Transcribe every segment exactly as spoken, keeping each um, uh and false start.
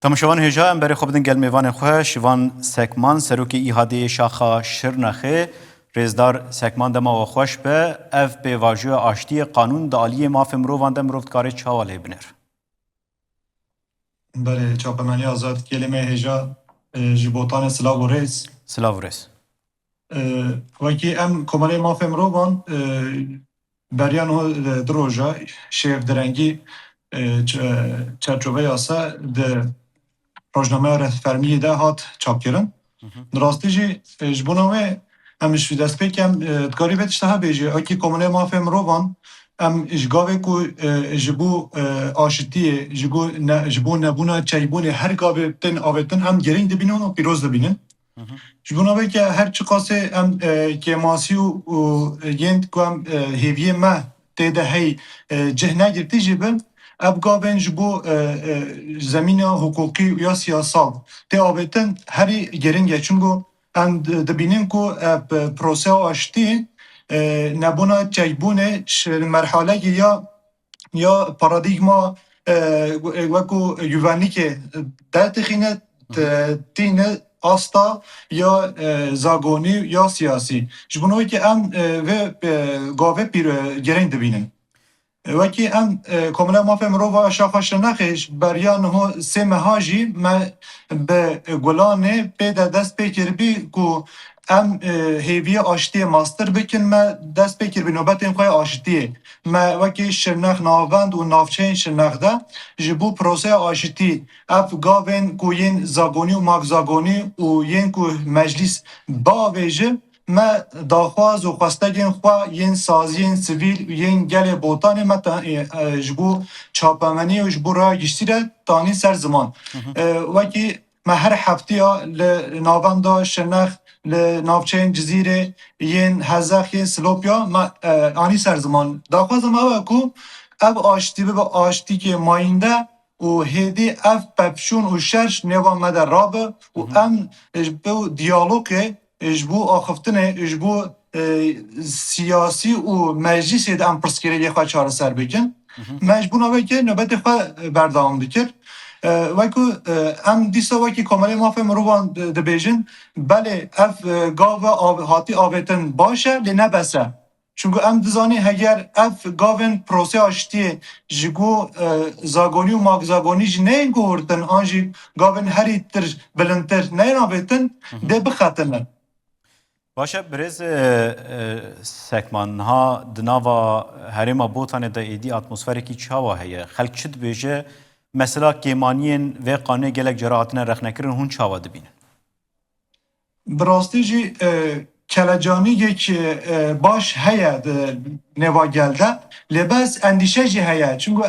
Temaşevan hêja, em berê xwe bidin gel mêvanê xwe, Şivan Sekman, serokê İHA'yê şaxa Şirnexê. Rêzdar Sekman, dema we xweş be. Ev pêvajoya aştiyê, qanûn di aliyê mafê mirovan de mirov dikare çawa lê binêr? Belê, çapemeniya Azad, gelê me hêja, e, ji Botanê silav û rêz. Silav û rêz. E, wekî em Komelê Mafê Mirovan, e, beriya niho, e, du roja şêv direngî, e, ç-, e, çerçoveya se di rojnameya Rêvfermiyê de hat çapkirin. Hı hı. Di rastî jî, e, ji bona wê em ji destpêkê em, e, dikarî vê tişta hebêjî. Wekî Komelê Mafê Mirovan em ji gavê ku, e, ji bo, e, aşitiyê, ji bo ne-, ji bo nebûna çekbûnê her gavê tên avêtin em girîng dibînin û pîroz dibînin. Hı hı. Ji bona vê ke her çiqasê em, e, kêmasî û, û yên ku em, e, hêviyê me tê de hey, e, cih negirtî jî bin, ev gavên ji bo, e, e, zemîna hiqûqî ya siyasal tê avêtin herî girîng e. Çimku em di-, dibînin ku, e, p-, proseya aştî, e, nebûna çekbûnê ji merhalekê ya ya paradîgma, e, wekû güvenlikê dertixîne, Hı hı. te-, tîne asta ya, e, zagonî ya siyasî. Ji bo wekî em, e, vê, e, gavê pîr, e, girîng dibînin. E, wekî em, e, Komela Mafê Mirova Şaxa Şirnexê ji beriya niho sê meha jî me bi Gulanê pê de dest pê kiribî ku em, e, hêviyê aştiyê mastir bikin, me dest pê kiribî nobetên xwe yê aştiyê. Me wekî Şirnex Navend û navçeyên Şirnex de ji bo proseya aşitî ev gavên ku yên zagonî û mafzagonî û yên ku meclîs biavêje, me daxwaz û xwestegên xwe yên saziyên sivîl û yên gelê Botanê me te-, e, e, ji bo çapemeniyê û ji bo raya giştî re tanî ser ziman. Hı hı. E, wekî me her heftiya li navenda Şirnex, li navçeyên Cizîrê, yên Hezex, yên Silopya me, e, anî ser ziman. Daxwaza me ew e ku ev aştî bibe aştîkê mayînde û hêdî ev pevçûn û şer ji nêva me de rabe û Hı hı. em ji bo diyalogê, ji bo axiftinê, ji bo, e, siyasî û meclîsê de em pirsgirêkê xwe çareser bikin. Hı hı. Me ji bona wekê nobetê xwe berdewam dikir. E, wekû, e, em dîsa wekî Komelê Mafê Mirovan di-, dibêjin, belê ev, e, gave av-, hatî avêtin baş e, lê ne bes e. Çunku em dizanin heger ev gavên proseya aştiyê ji ku, e, zagonî û mafzagonî jî neyên guhurtin, an jî gavên herî tir, bilindtir neyên avêtin, Hı hı. dê bixetine. Baş e, birêz, e, e, Sekman, niha di nava herêma Botanê de êdî atmosferekî çawa heye? Xelk çi dibêje? Mesela kêmaniyên vê qanûnê gelek cara hatine rexnekirin, hûn çawa dibînin? Bi rastî jî, e, kelecanîgek, e, baş heye di nêva gel de, lê bes endîşe jî heye. Çunku,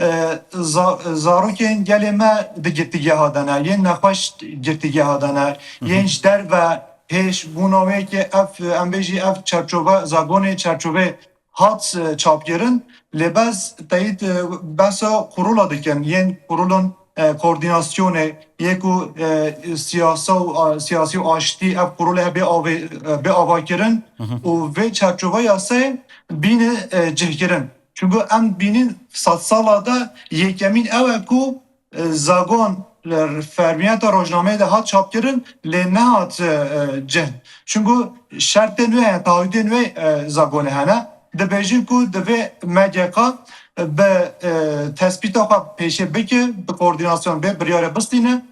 e, za-, zarokên gelê me di girtîgeha de ne, yên nexweş girtîgeha de ne, Hı hı. yên ji derve hêş bûna wê ke ev, em bêjî ev çerçove, zagonê çerçovê hat, e, çapkirin, lê bes teyîd, e, behsa qurula dikin, yên qurulin, e, koordînasyonê, yê ku, e, siyasa û, a, siyasî û aştî ev qurulê hebe avê, e, bê avakirin Hı hı. û vê çerçoveya se bîne, e, cihkirin. Çunku em bînin sedsala de yekemîn ew e ku, e, zagon li fermiyeta rojnameyê de hat çapkirin, lê nehat, e, e, cih. Çunku şertên wê hene, taahûdên wê, e, zagonê hene. Dibêjin ku divê M G K bi, e, tespîta xwe pêşê bike, bi koordînasyon bê biryarê bistîne.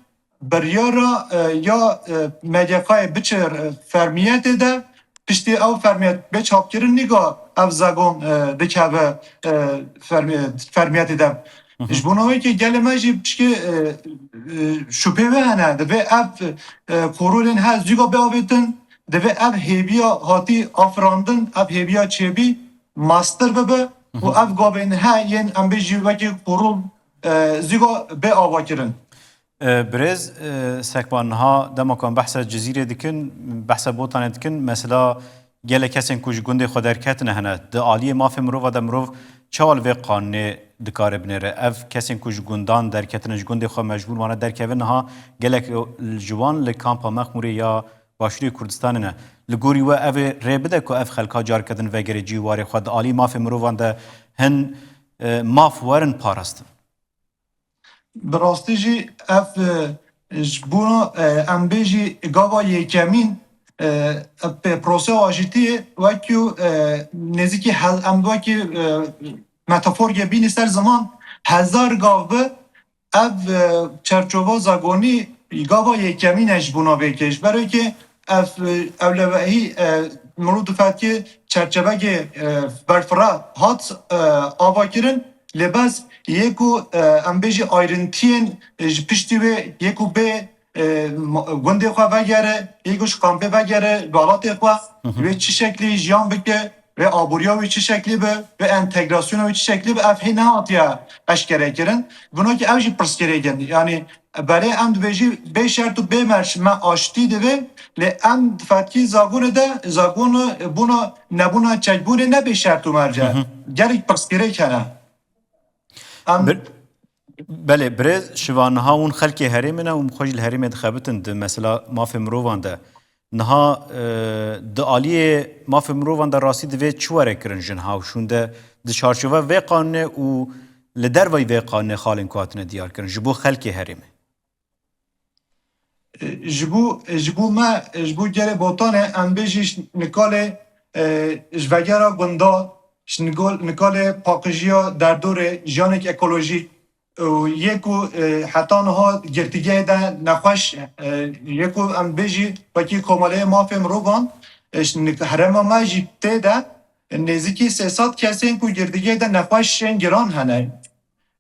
Biryara, e, ya, e, M G K'yê biçe, e, fermiyetê de, piştî ew fermiyet bê çapkirin, nîga ev zagon, e, dikeve, e, fermi-, fermiyetê de. Hı hı. Ji bona wê ke gelê me jî pişkê, e, e, şubhê wê hene, divê ev, e, qurûlên he zûga bê avêtin, divê ev hêviya hatî afirandin, ev hêviya çêbî mastir bibe û Hı hı. ev gavên he yên em bêjî wekî qurûl, e, zûga bê avakirin. E, birêz, e, Sekban, niha dema ku em behsa Cizîrê dikin, behsa Botanê dikin, mesela gelek kesên ku ji gundê xwe derketine hene. Di aliyê mafê mirova de mirov çawa li vê qanûnê dikare binêre? Ev kesên ku ji gundan derketine, ji gundê xwe mecbûr wane derkevin, niha gelek ji wan li kampa Mexmûrê ya Başûrê Kurdistanê ne. Li gorî we ev ê rê bide ku ev xelka careke din vegere cî û warê xwe, di alî mafê mirovan de hin, e, maf werin parastin? Bi rastî jî ev, e, ji bona, e, em bêjî gava yekemîn, e, ev pê-, proseya aşîtiyê wekî, e, nêzîkî he-, em wekî, e, metaforê bînî ser ziman hezar gav bi, ev, e, çerçova zagonî gava yekemîn e ji bona vê yekê. Ji ber wê ke ev, e, ewlewehî, e, mirov difetkê çerçevekê, e, berfireh hat, e, ava kirin. Lê bes yê ku, e, em bêjî ayrintiyên, e, ji piştî wê yê ku bê, e, ma-, gundê xwe vegere, yê ku ji kampê vegere, welatê xwe, Hı hı. wê çi şeklî jiyan bike, wê aboriya wê çi şeklî be, wê entegrasyona wê çi şeklî be, ev hê nehatiye eşkere kirin. Binokî ev jî pirsgirêk in. Yanî berê em dibêjî bê şert û bê merc me aştî divê, lê em di fetkî zagonê de, zagon bûna, nebûna çekbûnê ne bê şert û merc e. Hı hı. Gelek pirsgirêk hene. Em Bir-, belê, birêz, şiva niha hûn xelkê herêmê ne û xwe jî li herêmê dixebitin di mesela mafê mirovan de. Niha, e, di aliyê mafê mirovan de rastî divê çi were kirin ji niha û şûnde di çarçove vê qanûnê û li derveyî vê qanûnê xalên ku hatine diyar kirin ji bo xelkê herêmê? Ji bo, ji bo me, ji bo gelê Botanê em bêjî ji nikalê, e, ji vegera gunda, ji nikol-, nikalê paqijiya derdorê, jiyanek ekolojîk û yê ku, e, heta niha girtîgehê de nexweş, e, yê ku em bêjî wekî Komeleyê Mafê Mirovan, e, ji nik-, herêma me jî tê de nêzîkî sê sed kesên ku girtîgehê de nexweşên giran hene.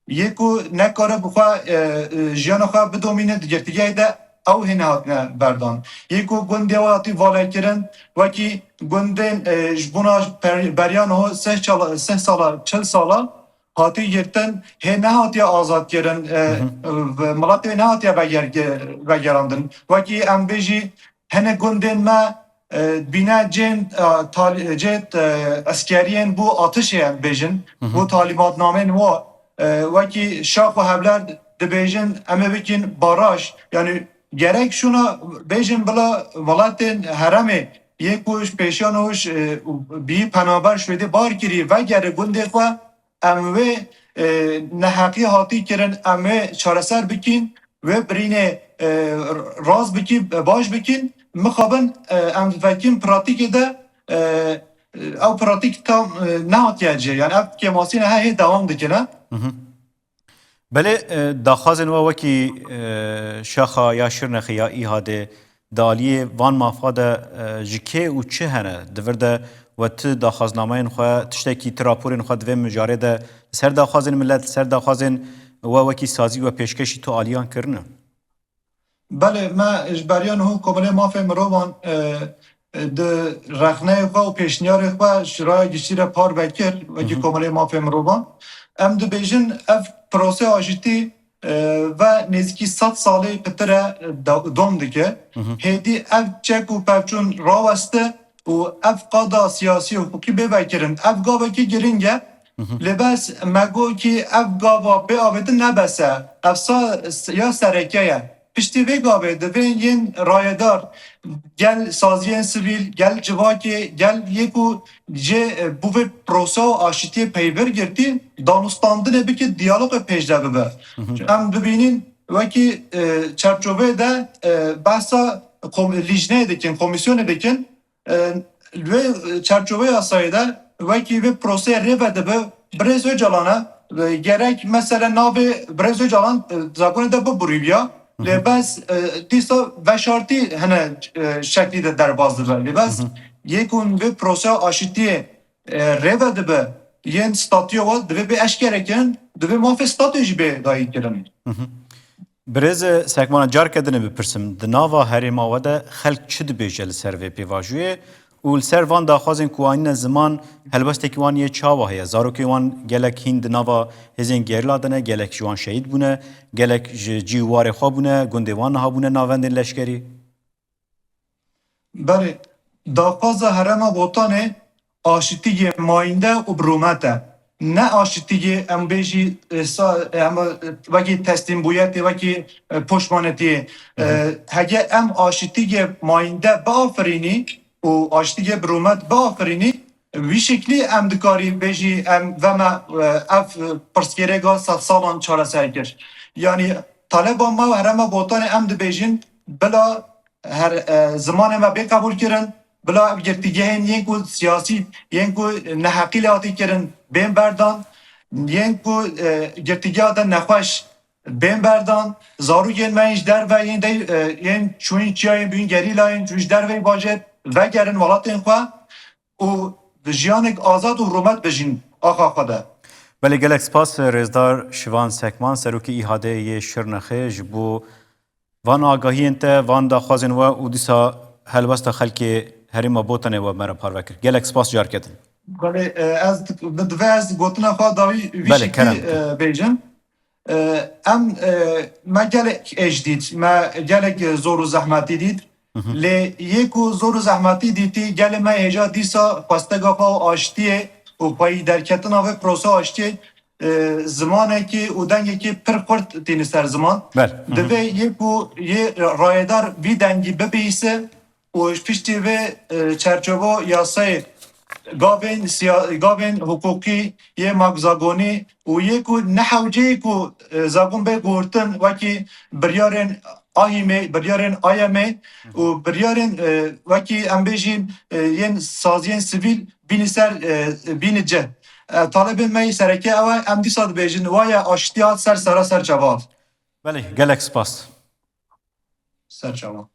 Yê ku nekare bi xwe, e, e, jiyana xwe bidomîne di girtîgehê de, ew hê nehatine berdan. Yê ku gundê we hatî valekirin, wekî gundên, e, ji bona per-, beriya niho sih çala-, sih sala, çil sala hatî girtin, hê nehatiye azad kirin, e, Hı hı. e, miletê wê nehatiye veger-, vegerandin. Wekî em bêjî, hinek gundên me, e, bîne cên, e, tal-, cê, e, eskeriyên bo atişê em bêjin, Hı hı. bo talîmatnameyên wa, e, wekî şax û hevler dibêjin, em ê bikin baraj. Yanî gerek şûna bêjin bila welatên herêmê yê ku ji pêşiya niho ji, e, bî penaber Şwêdê bar kirî, vegere gundê xwe, em wê, e, neheqî hatî kirin, em wê çareser bikin, wê birînê, e, rast bikî, baş bikin. Mixabin, e, em vekin pratîkê de, e, ew pratîk tam, e, nehatiye cê. Yani ev kêmasîne he hê dewam dikine. Hı hı. Belê, e, daxwazên we wekî, e, şaxa ya Şirnexê ya Îhadê di aliyê van mafa de, e, ji kê û çi hene? Di vir de we ti daxwaznameyên xwe, tiştekî ti raporên xwe di vê mijarê de li ser daxwazên milet, li ser daxwazên we wekî sazî we pêşkêşî tu aliyan kirine? Belê, me ji beriya niho Komelê Mafê Mirovan, e, e, di rexneyê xwe û pêşniyarê xwe ji raya giştî re parve kir, wekî Hı hı. Komelê Mafê Mirovan. Em dibêjin ev proseya aşîtî, e, ve nêzîkî sed salê pitir e, e, da-, dom dike. Hı hı. Hêdî ev çek û pevçûn raweste û ev qada siyasî û hiqûqî bê vekirin. Ev gavekî giring e. Hı hı. Lê bes me got kî ev gava bê avêtin ne bes e. Ev sa-, ya sereke ye. Piştî vê gavê divê yên rayedar, gel saziyên sivîl, gel civakê, gel yê ku jê, e, bo vê proseya aşîtiyê peywir girtî, danûstandinê bike, diyalogê pêş de bibe. Hı hı. Em dibînin wekî, e, çerçoveyê de, e, behsa kom-, lîjneyê dikin, komîsyonê dikin. E, li wê çerçoveyê yasayê de wekî vê proseyê rê vedibe birêz Ocalan e. E, gerek mesele navê birêz Ocalan, e, zagonê de bibûrîviya. Hı hı. Lê bes, e, dîsa veşartî hene, e, şeklî de derbas dibe. Lê bes Hı hı. yê ku vê proseya aşîtiyê, e, rê vedibe, yên statûya wan divê bê eşkere kirin, divê mafê statûyê jî bê dayîn kirin. Hı hı. Birêz Sekmana, careke din ê bipirsim, di nava herêma we de xelk çi dibêje li ser vê pêvajoyê û li ser van daxwazên ku anîne ziman, helwestekî wan yê çawa heye? Zarokên wan gelek hîn di nava hêzên gerîla de ne, gelek ji wan şehîd bûne, gelek ji cî û warê xwe bûne, gundê wan niha bûne navendên leşkerî. Belê, daxwaza herêma Botanê aşitîgê mayînde û bi rûmet e. Ne aşitîgê em bêjî, e, sa-, em, e, wekî teslîmbûyetê, wekî, e, poşmanetiyê. Hı hı. E, hege em aşitîgê mayînde biafirînî û aşitîgê bi rûmet biafirînî, Wî şeklî em dikarî bêjî em ve me, e, ev pirsgirêka sedsalan çareser kir. Yanî taleba me û herêma Botanê em dibêjin bila her, e, zimanê me bê qebûl kirin, bila ev girtîgehên yên ku siyasî, yên ku neheqî lê hatî kirin bên berdan, yên ku, e, girtîgeha de nexweş bên berdan, zarokên me yên ji derve yên dey, e, yên çûyîn çiyayên bûyîn gerîlayên çû ji derveyî bajêr vegerin welatên xwe û bi jiyanek azad û rûmet bijîn axa xwe de. Belê, gelek spas, Rêzdar Şivan Sekman, serokê İHA'yê yê Şirnexê, ji bo van agahiyên te, van daxwazên we û dîsa helwesta xelkê herêma Botanê we me re parve kir. Gelek spas careke din. Belê, e, ez dik-, bi-, divê ez gotina xwe dawî vî Belê, şeklî, kerem. e, bêjim. E, em, e, me gelek êş dît, me gelek, e, zor û zehmetî dît. Hı hı. Lê yê ku zor û zehmetî dîtî, gelê me hêja dîsa xwestega xwe û aştiyê û xweyî derketina vê prosa aştiyê, e, zimanekî û dengekî pir xurt tîni ser ziman. Bel. Hı hı. Divê yê ku yê rayedar vî dengî bibihîse û piştî vê, e, çerçevo yasayê gavên siya-, gavên hiqûqî yê magzagonî û yê ku ne hewceyê ku, e, zagon bê guhurtin wekî biryarên ahîmê, biryarên ayemê û biryarên, e, wekî em bêjîn, e, yên saziyên sivîl bînî ser, e, bînî cih. E, talebên me yî sereke ew e, em dîsa dibêjin, waye aştiya ser sera ser çava. Belê, gelek spas. Ser çava.